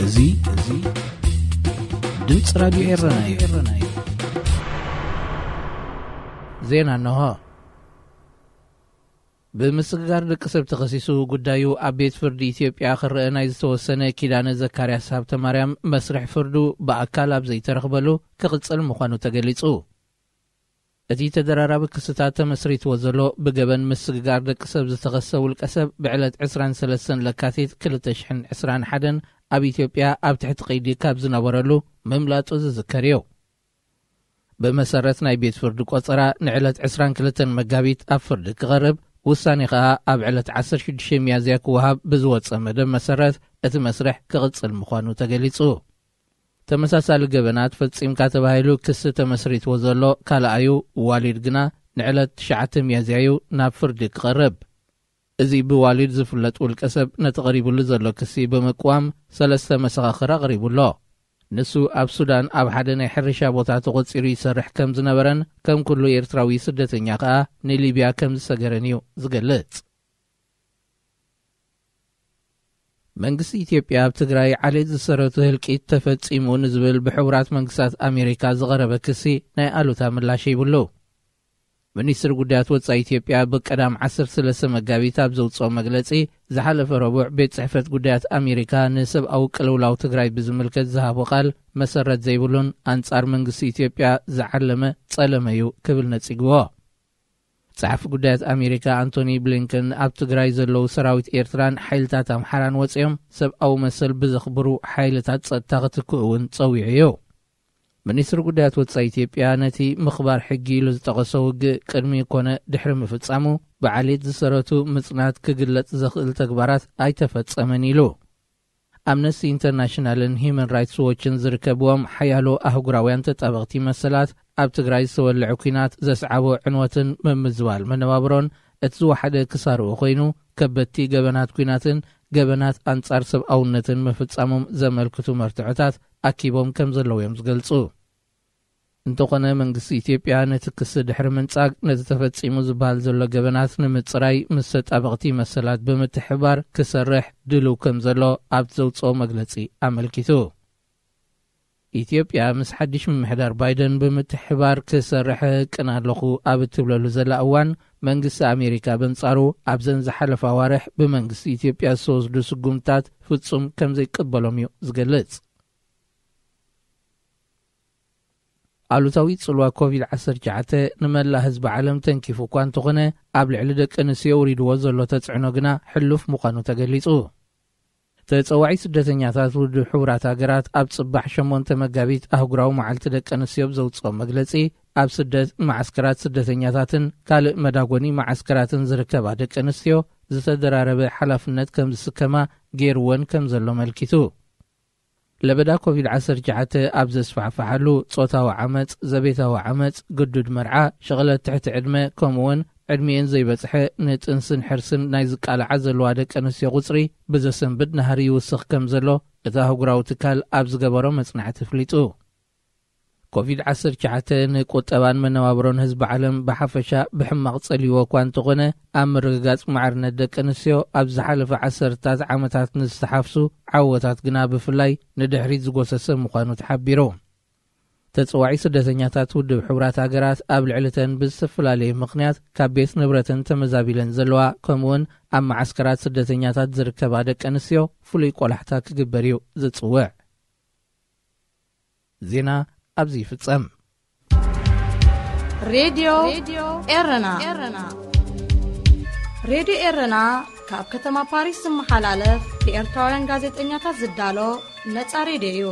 እዚ፣ እዚ ድምፂ ራዲዮ ኤረና እዩ። ዜና እንሆ። ብምስግጋር ደቂ ሰብ ተኸሲሱ ጉዳዩ ኣብ ቤት ፍርዲ ኢትዮጵያ ክረአ ናይ ዝተወሰነ ኪዳነ ዘካርያስ ሃብተማርያም መስርሕ ፍርዱ ብኣካል ኣብ ዘይተረኽበሉ ክቕጽል ምዃኑ ተገሊጹ። እቲ ተደራራቢ ክስታት ተመስሪትዎ ዘሎ ብገበን ምስግጋር ደቂ ሰብ ዝተኸሰ ውልቀ ሰብ ብዕለት ዕስራን ሰለስተን ለካቲት ክልተ ሽሕን ዕስራን ሓደን ኣብ ኢትዮጵያ ኣብ ትሕቲ ቀይዲ ካብ ዝነበረሉ ምምላጡ ዝዝከር እዩ። ብመሰረት ናይ ቤት ፍርዲ ቆጸራ ንዕለት ዕስራን ክልተን መጋቢት ኣብ ፍርዲ ክቐርብ፣ ውሳኔ ከኣ ኣብ ዕለት ዓሰርተ ሽዱሽተ ሚያዝያ ክወሃብ ብዝወጸ መደብ መሰረት እቲ መስርሕ ክቕጽል ምዃኑ ተገሊጹ። ተመሳሳሊ ገበናት ፈጺምካ ተባሂሉ ክሲ ተመስሪትዎ ዘሎ ካልኣዩ ዋሊድ ግና ንዕለት ትሽዓተ ሚያዝያ እዩ ናብ ፍርዲ ክቐርብ። እዚ ብዋሊድ ዝፍለጥ ውልቀ ሰብ ነቲ ቀሪቡሉ ዘሎ ክሲ ብምቅዋም ሰለስተ መሰኻኽር ኣቕሪቡ ኣሎ። ንሱ ኣብ ሱዳን ኣብ ሓደ ናይ ሕርሻ ቦታ ተቖጺሩ ይሰርሕ ከም ዝነበረን ከም ኩሉ ኤርትራዊ ስደተኛ ከኣ ንሊብያ ከም ዝሰገረን እዩ ዝገልጽ። መንግስቲ ኢትዮጵያ ኣብ ትግራይ ዓሌት ዝሰረቱ ህልቂት ተፈጺሙ ንዝብል ብሕቡራት መንግስታት ኣሜሪካ ዝቐረበ ክሲ ናይ ኣሉታ ምላሽ ይብሉ። ሚኒስትሪ ጉዳያት ወጻኢ ኢትዮጵያ ብቀዳም ዓሰርተ ሰለስተ መጋቢት ኣብ ዘውጽኦ መግለጺ፣ ዝሓለፈ ረቡዕ ቤት ጽሕፈት ጉዳያት ኣሜሪካ ንሰብኣዊ ቅልውላው ትግራይ ብዝምልከት ዝሃቦ ቃል መሰረት ዘይብሉን ኣንጻር መንግስቲ ኢትዮጵያ ዝዓለመ ጸለመ እዩ ክብል ነጺግዎ። ጸሓፊ ጉዳያት ኣሜሪካ ኣንቶኒ ብሊንከን ኣብ ትግራይ ዘለዉ ሰራዊት ኤርትራን ሓይልታት ኣምሓራን ወጺኦም ሰብኣዊ መሰል ብዘኽብሩ ሓይልታት ጸጥታ ክትክኡ እውን ጸዊዑ እዩ። ሚኒስትሪ ጉዳያት ወጻኢ ኢትዮጵያ ነቲ ምኽባር ሕጊ ኢሉ ዝጠቐሶ ውግእ ቅድሚ ኮነ ድሕሪ ምፍጻሙ ብዓሌት ዝሰረቱ ምጽናት ክግለጽ ዘኽእል ተግባራት ኣይተፈጸመን ኢሉ። ኣምነስቲ ኢንተርናሽናልን ሂዩማን ራይትስ ዎችን ዝርከብዎም ሓያሎ ኣህጉራውያን ተጣበቕቲ መሰላት ኣብ ትግራይ ዝተወልዐ ኲናት ዘስዓቦ ዕንወትን ምምዝባል መነባብሮን እቲ ዝወሓደ ክሳርኡ ኮይኑ፣ ከበድቲ ገበናት ኲናትን ገበናት ኣንጻር ሰብኣውነትን ምፍጻሞም ዘመልክቱ መርትዖታት ኣኪቦም ከም ዘለዉ እዮም ዝገልጹ። እንተኾነ መንግስቲ ኢትዮጵያ ነቲ ክሲ ድሕሪ ምንጻግ ነቲ ተፈጺሙ ዝበሃል ዘሎ ገበናት ንምጽራይ ምስ ተጣበቕቲ መሰላት ብምትሕባር ክሰርሕ ድልው ከም ዘሎ ኣብቲ ዘውጽኦ መግለጺ ኣመልኪቱ። ኢትዮጵያ ምስ ሓድሽ ምምሕዳር ባይደን ብምትሕባር ክሰርሕ ቅን ኣለኹ ኣብ እትብለሉ ዘላ እዋን መንግስቲ ኣሜሪካ በንጻሩ ኣብዘን ዝሓለፋ ኣዋርሕ ብመንግስቲ ኢትዮጵያ ዝተወስዱ ስጉምታት ፍጹም ከም ዘይቅበሎም እዩ ዝገልጽ። ኣሉታዊ ጽልዋ ኮቪድ ዓሰርተ ትሽዓተ ንመላእ ህዝቢ ዓለም ተንኪፉ እኳ እንተኾነ፣ ኣብ ልዕሊ ደቂ ኣንስትዮ ውሪድዎ ዘሎ ተጽዕኖ ግና ሕሉፍ ምዃኑ ተገሊጹ። ተጸዋዒ ስደተኛታት ውድብ ሕቡራት ሃገራት ኣብ ጽባሕ ሸሞንተ መጋቢት ኣህጉራዊ መዓልቲ ደቂ ኣንስትዮ ብዘውጽኦ መግለጺ፣ ኣብ ስደት መዓስከራት ስደተኛታትን ካልእ መዳጎኒ መዓስከራትን ዝርከባ ደቂ ኣንስትዮ ዝተደራረበ ሓላፍነት ከም ዝስከማ ገይርወን ከም ዘሎ ኣመልኪቱ። ለበዳ ኮቪድ ዓሰርተ ትሽዓተ ኣብ ዘስፋሕፍሓሉ፣ ጾታዊ ዓመጽ፣ ዘቤታዊ ዓመጽ፣ ግዱድ መርዓ፣ ሽቕለት ትሕቲ ዕድመ፣ ከምኡ'ውን ዕድሚኤን ዘይበጽሐ ንጥንስን ሕርስን ናይ ዝቃልዓ ዘለዋ ደቂ ኣንስትዮ ቁጽሪ ብዘሰንብድ ናህሪ ይውስኽ ከም ዘሎ እቲ ኣህጉራዊ ትካል ኣብ ዝገበሮ መጽናዕቲ ኣፍሊጡ። ኮቪድ ዓሰርተ ትሽዓተ ንቁጠባን መነባብሮን ህዝቢ ዓለም ብሓፈሻ ብሕማቕ ጸልይዎ እኳ እንተኾነ፣ ኣብ ምርግጋጽ ማዕርነት ደቂ ኣንስትዮ ኣብ ዝሓለፈ ዓሰርታት ዓመታት ንዝተሓፍሱ ዓወታት ግና ብፍላይ ንድሕሪት ዝጎሰሰ ምዃኑ ተሓቢሩ። ተጸዋዒ ስደተኛታት ውድብ ሕቡራት ሃገራት ኣብ ልዕሊተን ብዝተፈላለየ ምኽንያት ካብ ቤት ንብረተን ተመዛቢለን ዘለዋ፣ ከምኡ'ውን ኣብ መዓስከራት ስደተኛታት ዝርከባ ደቂ ኣንስትዮ ፍሉይ ቆላሕታ ክግበር እዩ ዝጽውዕ። ዜና ኣብዚ ይፍጸም። ሬድዮ ኤረና። ሬድዮ ኤረና ካብ ከተማ ፓሪስ ዝመሓላለፍ ብኤርትራውያን ጋዜጠኛታት ዝዳሎ ነጻ ሬድዮ እዩ።